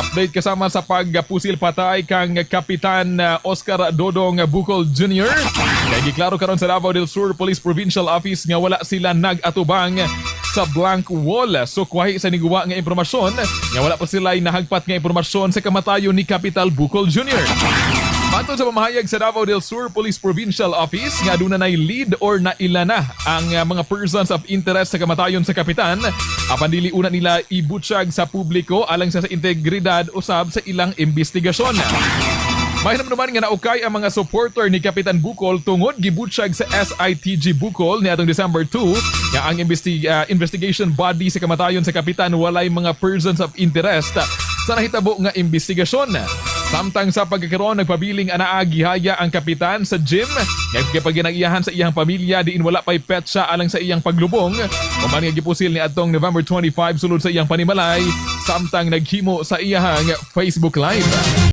Update kasama sa pagpusil patay kang Kapitan Oscar Dodong Bukol Jr. Kay giklaro karon sa Davao del Sur Police Provincial Office nga wala sila nag-atubang sa blank wall. So kwahi sa niguwa nga impormasyon nga wala pa sila nahagpat nga impormasyon sa kamatayon ni Kapitan Bukol Jr. Matod sa pamahayag sa Davao del Sur Police Provincial Office nga aduna nay lead or naila na ang mga persons of interest sa kamatayon sa kapitan, apan dili una nila ibutyag sa publiko alang sa integridad usab sa ilang investigasyon. Mahinumduman nga naukay ang mga supporter ni Kapitan Bukol tungod gibutyag sa SITG Bukol niadtong December 2 nga ang investigation body sa kamatayon sa kapitan walay mga persons of interest sa nahitabo nga investigasyon. Samtang sa pagkakaroon, nagpabiling anaa gihaya ang kapitan sa gym nga gipagginag-iyahan sa iyang pamilya, diin wala pay petsa alang sa iyang paglubong. Human nga gipusil ni atong November 25 sulod sa iyang panimalay samtang naghimo sa iyang Facebook Live.